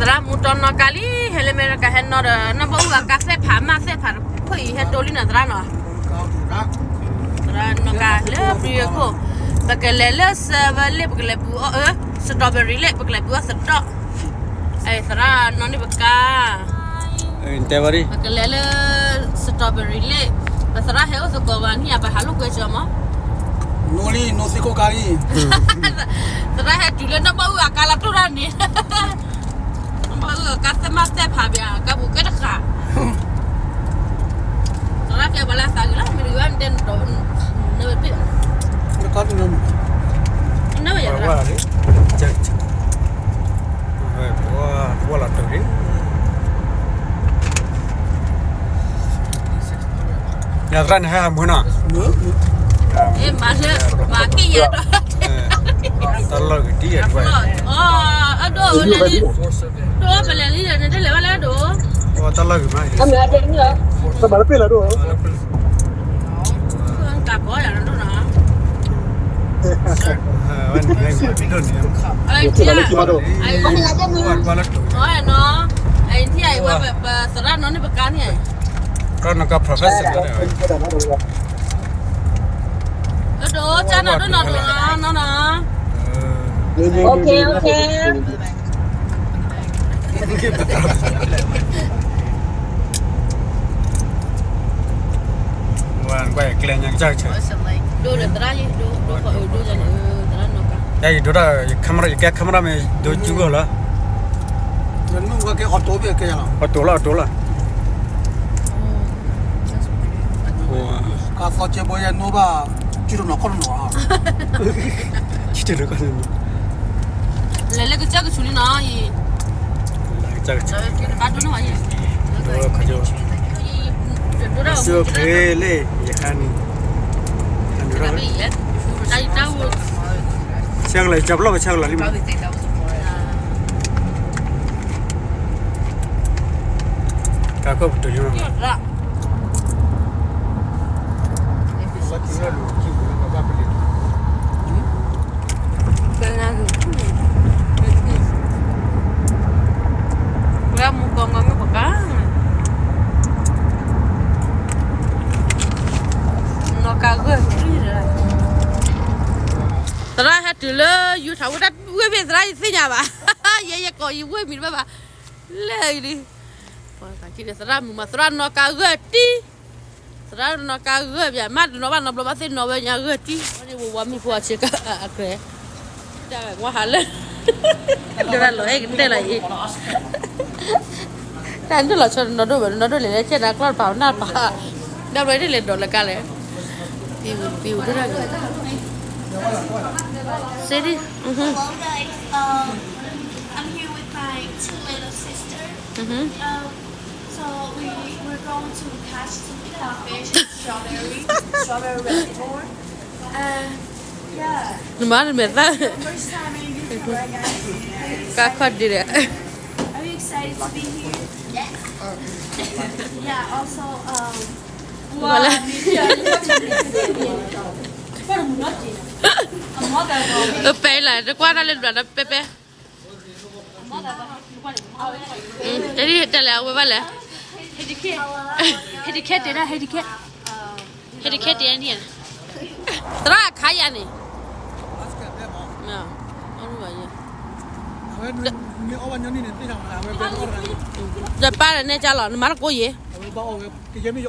သရၣ်မူတီနီၣ်ကါလံ, ဟဲလၢအမဲရကၤ ဟဲနီၣ်ဒီး နီၢ်ဘၣ်အူအကါသဲၣ်ဖးမး သဲၣ်ဖးတခိၣ်အံၤ ဟဲတိလံနီၤ သရၣ်နီၤ. သရၣ်နီၣ်ကါလၢပျံၤခိၣ်, ပကလဲၤလၢ seven လ့ၣ် ပကလဲၤပူၤအီၣ် အၢ strawberry လ့ၣ် ပကလဲၤပူၤအီၣ်သဒီၣ်. သရၣ်နီၣ်န့ၢ်ပကါ, ပကလဲၤလၢ strawberry လ့ၣ်, ပသရၣ်ဟဲအိၣ်သကိးဘၣ်န့ၣ် ပဟးလိာ်ကွဲကၠီမး. နီၣ်လံ နီၣ်သ့ၣ်ခိၣ်ကါလံ. သရၣ်ဟဲတုၤလၢနီၢ်ဘၣ်အူအကါလီၤတိၢ်တၢ်န့ၣ် ဘၣ်အၢ ကါသဲၣ်မးသဲၣ်ဖးဘၣ် ကါပူၤကဲတဃာ်. သရၣ်ကဲပှၤလၢအသးဂ့ၤလီၤ မ့ၢ်တဂ့ၤဘၣ် နတဲနတီၤ နဝဲပ့ၢ် နဝဲယၤ ဝဲလီၤတိၢ်လံ. ယသရၣ်န့ၣ်ဟဲဟးမုာ်နီၤ. မၤလၢ မၤက့ၢ်ယၤဒီး တၢ်လီၢ်ဂ့ၤတံၢ်ယၤတဘၣ်. အဒိၣ်ဝဲလၢ ဒိၣ်ပလဲၤလံဒီး နတလဲၤဘၣ်လၢဒိၣ်. တၢ်လီၢ်ဂ့ၤမး တဘၣ်လၢပ့ၢ်လီၤဒိၣ်. ကဘီယၤဒိၣ်နီၤ. အံၤထံၣ်အံၤ ပသရၣ်နီၣ်န့ၢ်ပကါန့ၣ်, သရၣ်နီၣ်ကါ professional န့ၣ်, ဒိၣ်ဒိၣ် ကၢ်နီၣ်ဒိၣ်နီၣ်ဒိၣ်နီၣ်နီၣ်နီၣ်. ယဒိၣ်ဒၣ် ယ camera ယကဲ camera မ့ၢ်ဒိၣ်ကၠူဂီၢ်လီၤ. ကဲ auto လီၤ auto လီၤ. ကသီကဲဘိယဲနိဘၣ် ကၠူတနီၤခီၣ်တနီၤလီၤ. လဲၤလၢကစၢၢ်ကဆူးလံနီၤအံၤ, ကစၢၢ်ကဆူး, ဒိၣ်ခီၣ်ကၠိ, စၢၢ်ဖဲလ့ၣ် ယခါန့ၣ်, ဆဲကလီၤ ယကပလီၢ်ပဆဲကလီၤလံမး, ကါခိၣ်ပတုာ်လံမး. ပှၤမူကီၢ်မ့ၢ်ပကါ, နီၢ်ကါဂၢၢ်တံၢ်လီၤ. သရၣ်ဟဲတုၤလၢ ယူထီၣ်ဝဲဒၣ်ဝ့ၢ်မ့ၢ်သရၣ်ယသ့ၣ်ညါဘၣ်, ယဲယကိးယဝ့ၢ်မံၤတဘၣ်ဘၣ်, လဲၤအံၤလံ. ပှၤသရၣ်မုာ်မး သရၣ်နီၢ်ကါဂၢၢ်တံၢ်, သရၣ်နီၢ်ကါဂၢၢ်ပၠး မ့ၢ်တနီၣ်ဘၣ်နီတဘျီဘၣ်သ့ၣ်နီၣ်ဝဲညါဂၢၢ်တံၢ်, ဝဲမံၤဖိအဆ့ကၤအကြဲး, တၢ်ဝဲဟးလၢ တၢ်လီၢ်အဲၣ်ကတဲလီၤအံၤ, တၢ်ဒိၣ်လီၤဆီတနီၤဒိၣ်ဘၣ် တနီၤဒိၣ်လဲၤလၢကဲနၤကျီၢ်တပၤနၢ်တပၤ, ဒီးဘျီဒ်လဲၤဒိးလၢကါလဲၣ်, ပံၤပံၤဒိၣ်တၢ်ဂ့ၤ, Hello, guys. Um, I'm here with my two little sisters. Um, so we we're going to catch some catfish, strawberry, strawberry red corn, and yeah. နမၤနမဲာ်သၣ်, first time in Utah, right, guys? ကါခီၣ်ဒံးဒီး, are you excited to be here? Yes. Yeah. Also, um, ပဲလၢတကွၢ်တၢ်လၢတဘျီဒီးပဲပဲ, တၢ်ဒ်တဲလဲၣ်အဝဲဘၣ်လဲၣ်, ဟဲဒံးခဲတဲဒၣ် ဟဲဒံးခဲ, ဟဲဒံးခဲတဲန့ၣ်, သရၣ်အခါယၤန့ၣ်, ဒီးပၢ်ဒီးနဲကၢ်လီၤ နမၤတကိးယဲၢ်, သရၣ် ဒိးထီၣ်ဒီး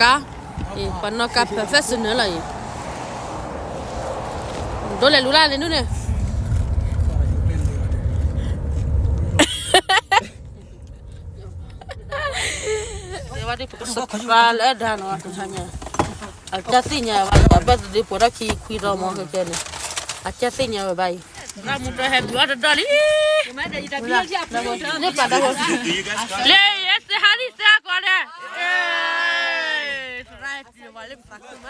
ကါ, ပှၤနီၢ်ကါ professional လီၤအံၤ, ဒိးလဲၤလူၤလၢန့ၣ်ဒ်န့ၣ်, ပကစၢ်လၢအဒၣ်နီၤ, အကၢ်သ့ၣ်ညါဘၣ် အဘၢၣ်သဒ့ပှဲၤထီၣ်ခံခွံဒီးမ့ၢ်ကဲန့ၣ်, အကၢ်သ့ၣ်ညါဝဲဘၣ်အံၤ, လၢ say hi လံ စဲကိးန့ၣ်, သရၣ်ပှၤလၢပသးခုမ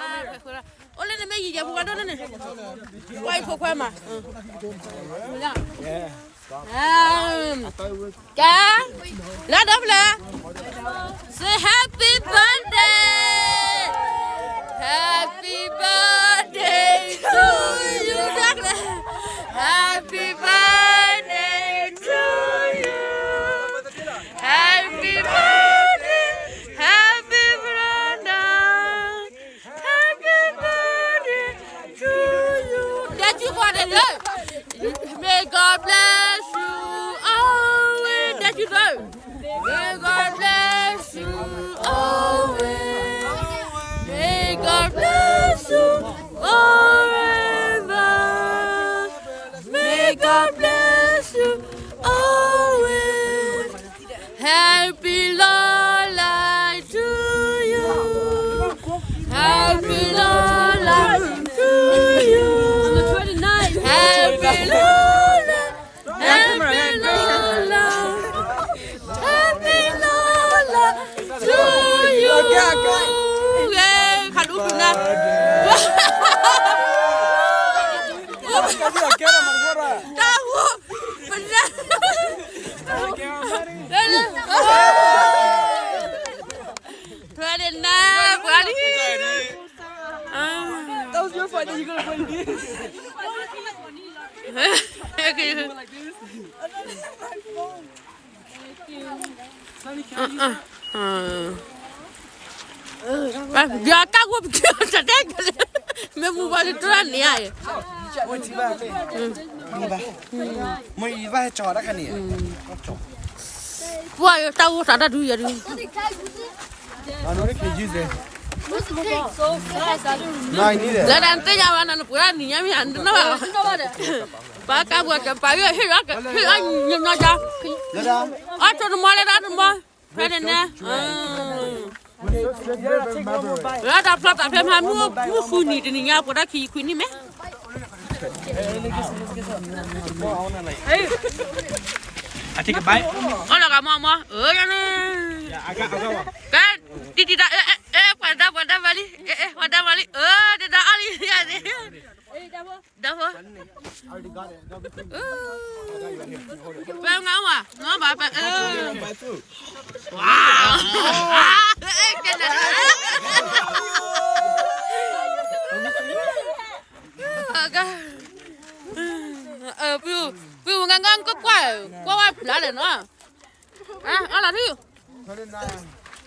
း, အိၣ်လၢနမ့ၢ်ယံာ်ယဲၢ်ပူၤဝဲဒၣ်န့ၣ်, ပှၤအံၤဖိခွဲမး, ကဲ, လၢဒီဖျၢၣ်, say happy birthday, happy birthday to you, happy birthday to you, happy birthday, happy birthday. Happy birthday to you. That you for the love. May God bless you always. That you love. May God bless you always. May God bless you forever. May God bless you always. Happy Lola to you. Happy Lola to you. Happy Lola. Happy Lola. Happy Lola to you. ထွဲဒၣ်နၤ, ပှၤလံ. That was your fault that you could have played this. Yaka wo piki tete kele. Me mu ba le tura ni aye. Mo iva he chora kani. Pua yo ta wo ta da du ya du. Lada nte ya wa na pura ni ya mi andu na. Pa ka bua ka pa yo he ya ka he ya nyo na ja. Ato no mo le da no mo. Pwede ne. Rada plata pe ma mu mu fu ni de ni nya ko da ki ku ni me. I take a bite. Ala ka mama. Oh ya ne. Yeah, I got, I got one. Ka ti ti da eh eh eh kwa da kwa da bali. Eh eh kwa da bali. Oh de da ali ya de. Dafo. Pɛ ŋa wa ŋa ba pɛ. Wow. Kɛ na. Aga. Piu piu ŋa ŋa ŋa kwa kwa wa pla le no. Ah, ala tu.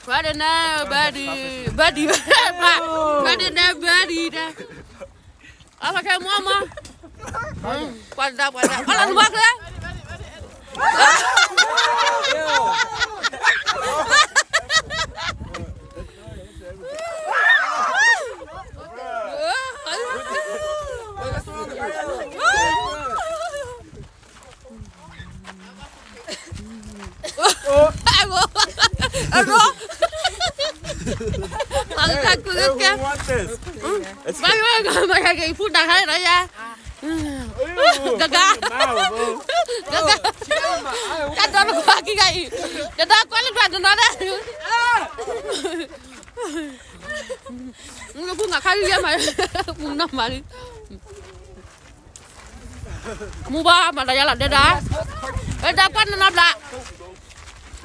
Pardon, buddy, buddy, pardon, buddy. Apa kayak mama? Pada, pada. Ala tu bakal. Aro. Aro. Hey, hey, who wants this? It's Gaga. Gaga. Ka dɔn kɔ ki ka i. Ka dɔn kɔ le dɔn dɔn dɛ. Ŋu ku ŋa ka yi ya ma. Ŋu na ma. Mu ba ma da ya la dada. E da kwa na na bla.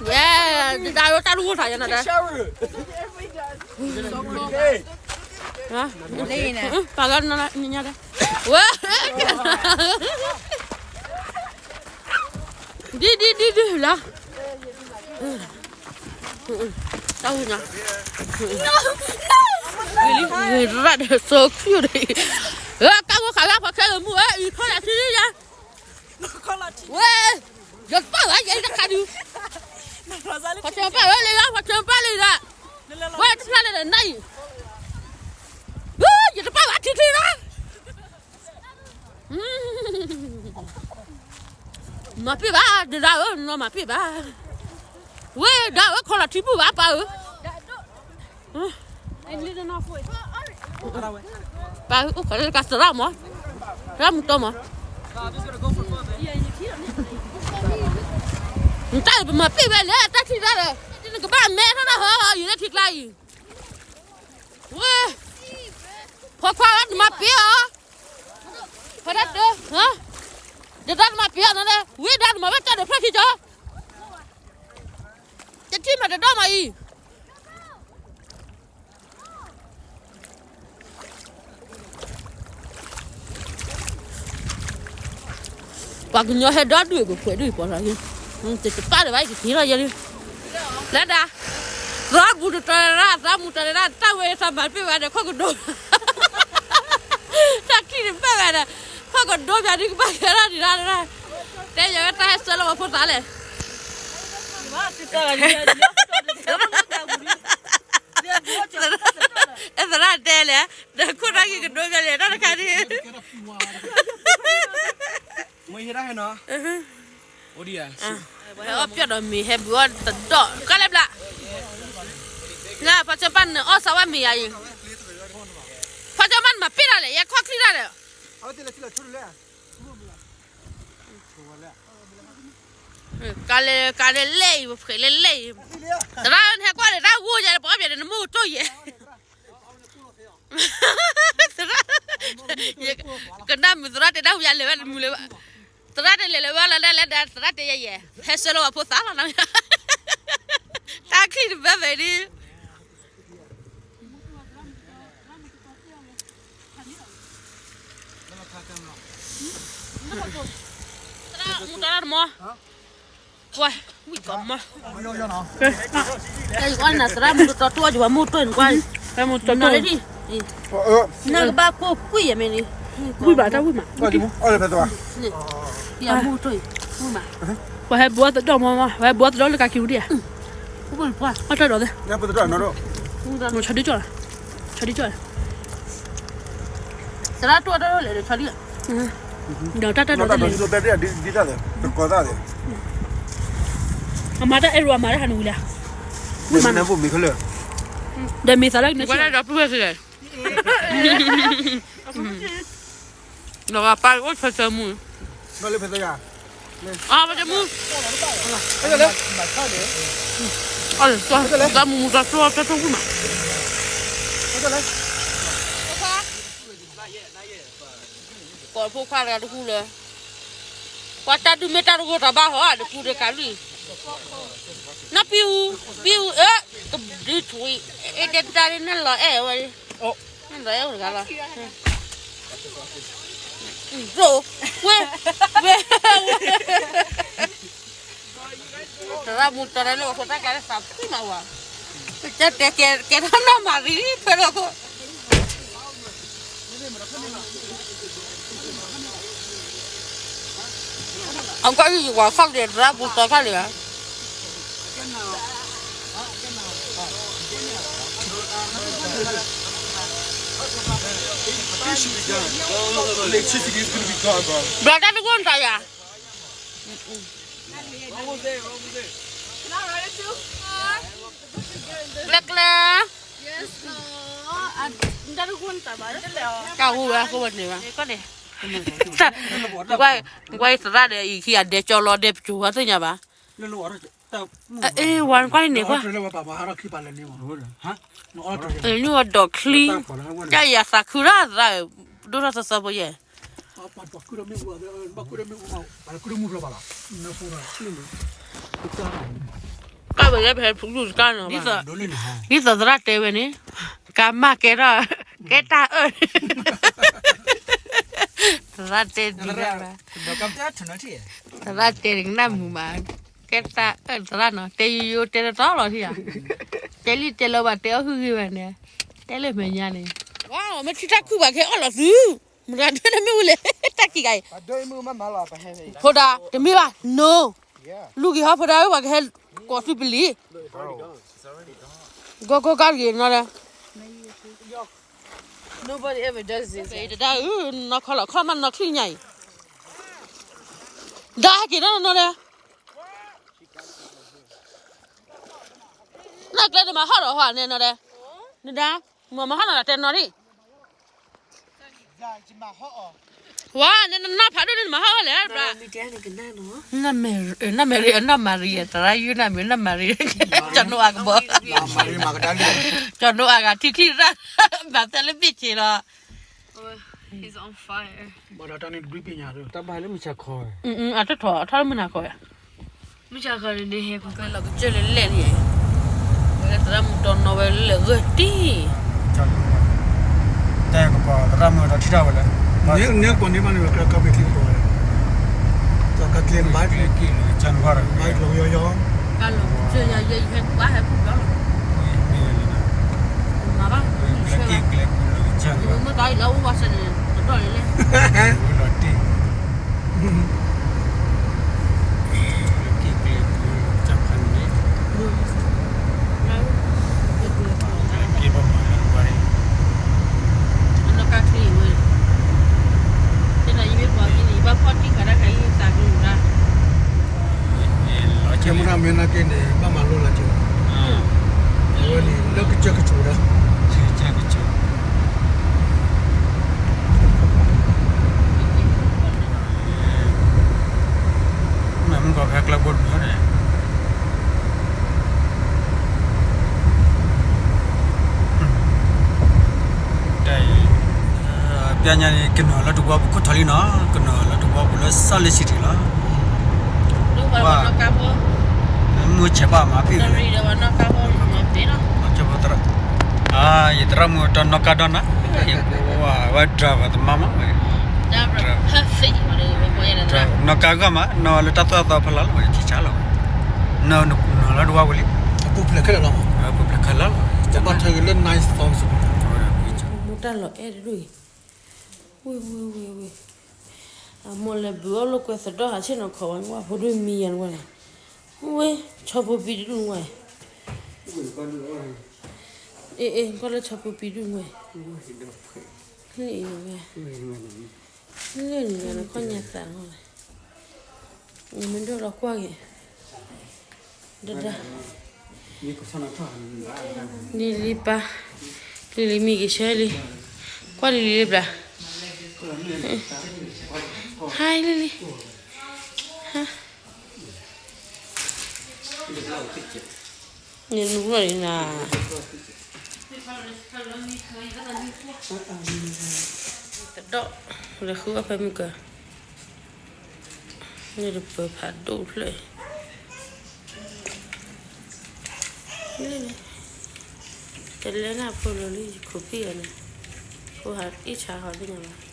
Yeah, dada yo ta lu ta ya na da. Ha? Pa ga na na nya da. Wa. Di di di di la. Tao nha. Really? Right, so cute. Ka wo ka la pa ka mu e i ko la ti ya. Wee, yo pa wa ye da ka du. Pa chon pa le la, pa chon pa le la. Wee, ti la le na yi. Woo, yo pa wa ti ti la. Ma pi ba, de da o, no ma pi ba. Wee, da o ko la ti bu ba pa o. Pa o ko le ka sara mo. Ra mu to mo. Nta ma pi ba le ta ti da le. Ti ka ba me na ho, yo le ti kla yi. Wee. ဖိခွါနမၤပ့ၤအီၤ, ဖဒၢတၢ်, ဒဒၣ်နမၤပ့ၤအီၤန့ၣ်, ဝံဒၣ်နမၤဝဲတၢ်ဒီးဖျၢၣ်ခံကီ, တထံၣ်မးတဒီမးအံၤ. ပှၤကညီဟဲဒီဒူၣ်ကဖှဲးဒူၣ်ပှၤလီၤ, တပၢ်လၢၤဘၣ် ယကက့ၤထီၣ်ယဲလံ, လၢဒၣ်, သရၣ်မူတတီၤလၢ်, သရၣ်မူတတီၤလၢ် တၢ်ဝဲသးမၤတပ့ၢ်ဝဲဒီးခိၣ်ကဒိ, တၢ်ချံၣ်တပၢၢ်ဝဲဒီး, ခိၣ်ကဒိပၠးဒုကဘၣ်ကဲထီၣ်ဒံးလၢ်, တဲယၤဝဲတၢ်ဟဲဆှၢလၢပှၤဖိသၣ်လဲၣ်. အဲသရၣ်တဲလဲၣ်, ဒီးခိၣ်တၢ်ဂ့ၢ်ကဒိပၠးလဲၣ် တၢ်တခါဒ်, မ့ၢ်ဟဲဒၣ်ဟဲနီၤ, အိၣ်ဒံးဧါ, ပှၤဟဲအီၣ်ပျီၢ်ဒီးမ့ၤဟဲဘုးအီၣ်တဒီး ကါလဲၣ်ဘျး, လၢဖီဆၢပၢ်နအီၣ်စးဝဲမ့ၤယၤအံၤ, ဖီဆၢပၢ်နမၤပ့ၢ်တၢ်လဲၣ် ယဲခီၣ်ချံတၢ်ဒီး ကါလဲၣ် ကါလဲၣ်လဲၣ်အံၤ ပဖှဲးလဲၣ်လဲၣ်အံၤ, သရၣ်နဟဲကွၢ်ဒီးတၢ်ဂိၢ်ယၤ ပှၤအီၣ်ပျီၢ်ဒီးနမုၢ်ကတိၢ်ယဲ, သရၣ်, ကနၣ်မုာ်သရၣ်တဲဒၣ်ဝံၤယၤလဲၤဝဲတမုာ်လၢၤဘၣ်, သရၣ်တဲလဲၤလၢၤဝဲလီၤဒၣ်လဲၣ်ဒီး သရၣ်တဲယဲယဲ, ဟဲဆှၢလၢပှၤဖိသၣ်လီၤ, တၢ်ချံၣ်တဘၢဘၣ်ဒ် သရၣ်မူတၢ်တမီၤ, ဝဲ, ဝံၣ်ကီမီၤ, နသရၣ်မူတတီၤတိၢ်ယဝဲမူတတီၤနကွၢ်, မူတတီၤတိၢ်လၢဒ်, နကဘၣ်ကိၢ်ကွံာ်ယဲမ့ၢ်န့ၣ်, ဝံၣ်ဘၣ်တၢ်ဝံၣ်မး, ယမူတတီၤ, ဝံၣ်မး, ပှၤဟဲဘှီသဒီၣ်မီၤမီၤ ပှၤဟဲဘှီသဒီၣ်လၢကးကံၤဝံၤဒ်ဧါ, အီၣ်တၢ်ဒီးသ့, ဆီဒုကၠီၣ်လီၤ, ဆီဒုကၠီၣ်လီၤ, သရၣ်တိၢ်တၢ်လဲၣ်ဒီးဆီဒု, ဒီးတၢ်တၢ်ဒီးတၢ်လဲၣ်, ဒ်တၢ်လဲၣ်, တကိးသၣ်လဲၣ်, အမၤတၢ်အဲၣ်ရူအမၤတၢ်ဟးနဝံၤလၢ, ဝံၣ်မးနၢ်ဘိမ့ၢ်ခဲလၢာ်, ဒီးမ့ၢ်သးလၢနဝဲဒၣ်ဒီပုၢ်ဝဲၢ်သ့ၣ်လဲၣ် ဒီးပၢ်အိၣ်ဆၢဆၢမူ, အပတမူ, တၢ်မူမူတၢ်တိၢ်တၢ်တိၢ်ဝံၣ်မး, ကိးဖိခွါတဂၤတဟူလၢ, ပှၤတၢ်ဒုးမ့ၢ်တၢ်တဂိၢ်တၢ်ဘၣ်ဟီတပူၤတကးလွံၢ်, နီၢ်ပံအူ, ပံအူ, ကဒုးထွံၣ်, အဲၣ်တဲတၢ်န့ၣ်နလီၤအဲၣ်ဝဲ, နလီၤအဲၣ်ဝဲတဂၤလီၤ, ဝဲ, ဝဲ, သရၣ်မူတတီၤလၢအဃိတၢ်ကျါလၢသးဖှံမးဝဲ, ကတဲကဲထီၣ်နီၢ်မၤရံဖဲလၢခိၣ်, အကွၢ်ယဝၤခီၣ်က့ၤသရၣ်မူတတီၤခီၣ်လံဧါ. Electricity is gonna be gone, bro. ဘျီတၢ်တဂိၢ်နတၢ်ယၤ, ကျဲကျဲ, တၢ်ဟူဝဲအဃိဝဲန့ၣ်ဘၣ်, ကွၢ်သရၣ်ဒီး အံၤခံဂၤဒဲကၠီလီၤဒဲပစိၤဝဲသ့ၣ်ညါဘၣ်, အ့ၣ်ဝဲနကွၢ်န့ၣ်ကွၢ်, နုၢ်ဝဲဒီးချံ, တၢ်ယၤသးခုတၢ်သရၣ်, ဒိၣ်ထီၣ်သီသီဖိယဲၢ် ကၢ်ဝဲလၢဖဲဖုလူတကၢ်နီၤ, ဒ်သိးသရၣ်တဲဝဲန့ၣ်, ကမၣ်ကဲထီၣ်, ကဲတၢ်အၢၣ်, သရၣ်တဲဒ်လဲၣ်, သရၣ်တဲနကနၣ်မုာ်မး, ကဲတၢ်အၢၣ်သရၣ်နီၤ, တဲယိယိတဲတတီလီၤထံၣ်ဧါ, တဲလံတဲလၢဘၣ်တဲအီၣ်ဟုၣ်ဂ့ၤဝဲန့ၣ်, တဲလၢမဲာ်ညါန့ၣ်, မ့ၢ်ထံၣ်တၢ်ခုၣ်ဘၣ်ကဟဲအီၣ်လီၤသု, မတၤဒၢန့ၣ်မ့ၢ်ဝံၤလဲၣ်, တၢ်ခံဂၤအံၤ ဖိဒါ, တမ့ၢ်ဘၣ်, no, လူၤက့ၤဟီဖိဒါဝဲ ပှၤကဟဲကိးသုပလံၤ, ဂီၤဂီၤကါတဂ့ၤနီၤဒီး, nobody ever does this, တဒါအု နီၢ်ခီလီၤ ခီမးနီၢ်ချံညါအံၤ, ဒါဟဲက့ၤနီၤနီၤဒီး, နီၢ်ကျဲနမၤဟီၣ်ဒီးဟီၣ်န့ၣ်နီၤဒီး, နဒါ, မၤမၤဟီၣ်နီၤတဲနီၤဒံး ဝါ နနနီၢ်ဖးဒိၣ်န့ၣ် နမၤဟီၣ်ဝဲလဲၣ်, နီၢ်မဲာ်ရံ နီၢ်မၤရံ သရၣ်ယုၢ်နီၢ်မ့ၢ်နီၢ်မၤရံ, ကၠီနိအၤကဘီ, ကၠီနိအၤဂၤထံချံၣ်ရၣ်, ဘၣ်သဲလၢဘ့ၣ်ဆ့လီၤ, He's on fire. ဘၣ်ဒီးတၢ်န့ၣ်တဘျုးပညၣ်ဒီး တၢ်ဘၣ်လၢမုၢ်ဆါခီ, အတထီၣ်ထီၣ်လၢမုၢ်နၤခီ, မုၢ်ဆါခီန့ၣ် ဟဲပှၤလီၤကစၢၢ်လၢလဲၣ်န့ၣ်, ဝဲလၢသရၣ်မုၣ်တီနီဝဲလၢဂၢၢ်တံၢ်, တဲကပီၤသရၣ်မုၣ်ဒီးထံၣ်တၢ်ဝဲလၢ, န့ၢ်ကပီၤန့ၢ်ဘၣ်န့ၣ် ဝဲကါဘ့ၣ်ချံကပီၤဝဲ, ကါကျဲဘၣ်ကျဲကံၣ်လီၤကစၢၢ်န့ၣ်ဘၣ်ဒီး ဘၣ်လီၤယီယီ, ကါလီၤကစၢၢ်ယၤယဲယဟဲကူၣ်ဘၣ်ဟဲကူၣ်ဘျီလီၤ, မၤဘၣ်, ကျဲကံၣ်ကျဲကူၣ်လီၤကစၢၢ်န့ၣ်ဘၣ်, မ့ၢ်တၢ်အံၤလၢအအိၣ်ဝဲစဲန့ၣ် တဒီၣ်လံလဲၣ်, ဝဲလီၤတံၢ် က့ၤကျဲၤကျိၤကၢ်ဖးန့ၣ်, က့ၤဘၣ်မၤလၢပှၤန့ၣ်, အနီၢ်ကါချံဝဲ, တဲဒၣ်ယမ့ၢ်ပှၤက့ၤန့ၣ် ယဘၣ်ဖီၣ်တံၢ်ဃာ်တၢ်ခါအံၤသးကလုာ်ဒၣ်, ကဲမ့ၢ်ဒၣ်မ့ၢ်နာ်က့န့ၣ် ဘၣ်မၤလိလၢကၠိ, အဝဲန့ၣ် လၢကစၢၢ်ကစၢၢ်ဒၣ်, ကစၢၢ်ကစၢၢ် မ့ၢ်မုၢ်ကီၢ်ဖဲကျဲဘိတဘိန့ၣ်, တၢ်အံၤ, ပျဲညါန့ၣ် ကနီၤလၢတဝီပူၤခိၣ်ထီၣ်လံနီၤ, ကနီၤလၢတဝီပူၤလၢစၢ်လၢစံးတံၢ်လီၤ, မုၢ်ဆဲးဘၣ်မၤဖံးဝဲ, အါ ယသရၣ်မုၣ်တနီၢ်ကါဒီးနၤ, ယပဝဲ driver သမါမး, နီၢ်ကါဂီၢ်မး နီၢ်လၢတၢ်သိၣ်တၢ်သီဖီလာ်လီၤ ဝဲထံဆါလီၤ, နီၢ်လၢတဝီပူၤလံ, အပူၤဖျဲးခဲလၢာ်လီၤ, အပူၤဖျဲးခဲလၢာ်လီၤ, တၢ်လီၤအဲၣ်တဒူၣ်အံၤ, ဝ့ၢ်ဝ့ၢ်ဝ့ၢ်ဝ့ၢ်, အမိၢ်လဲၤဘုးအီၣ်လိာ်ကွဲသဒီၣ်ဟးဆ့ၣ်နီၤခီဝဲ ဝဲဖိဒိၣ်မံယၤနဝဲ, ဝ့ၢ်, ဆီဖိပံဒူၣ်နဝဲ, အ့ၣ်အ့ၣ် ကွၢ်လၢဆီဖိပံဒူၣ်နဝဲ, လၢအံၤဝဲ, လၢနံၤနခီၣ်ညါသးလီၤ, နမ့ၢ်ဒိၣ်လီၤကွၢ်က့ၤ, ဒဒၣ်, လံလံပၢ်, လံလံမံက့ၤဆၢလံ, ကွၢ်လံလံလံဘျါ, ဟါလံလံ, ဟါ, နနူလီၤလံနၤ, သဒီၣ်, လဲၤဃုအီၣ်ဖဲမုၢ်ကၢ, န့ၣ်တပၢၤဖးဒိၣ်ဖျၢၣ်, တလဲၤနၢ်ဖိလီၤလံ ယခိးဖံၣ်အီၤန့ၣ်, ဖိဟးအ့ၣ်ဆါဟီသ့ၣ်ညါဘၣ်,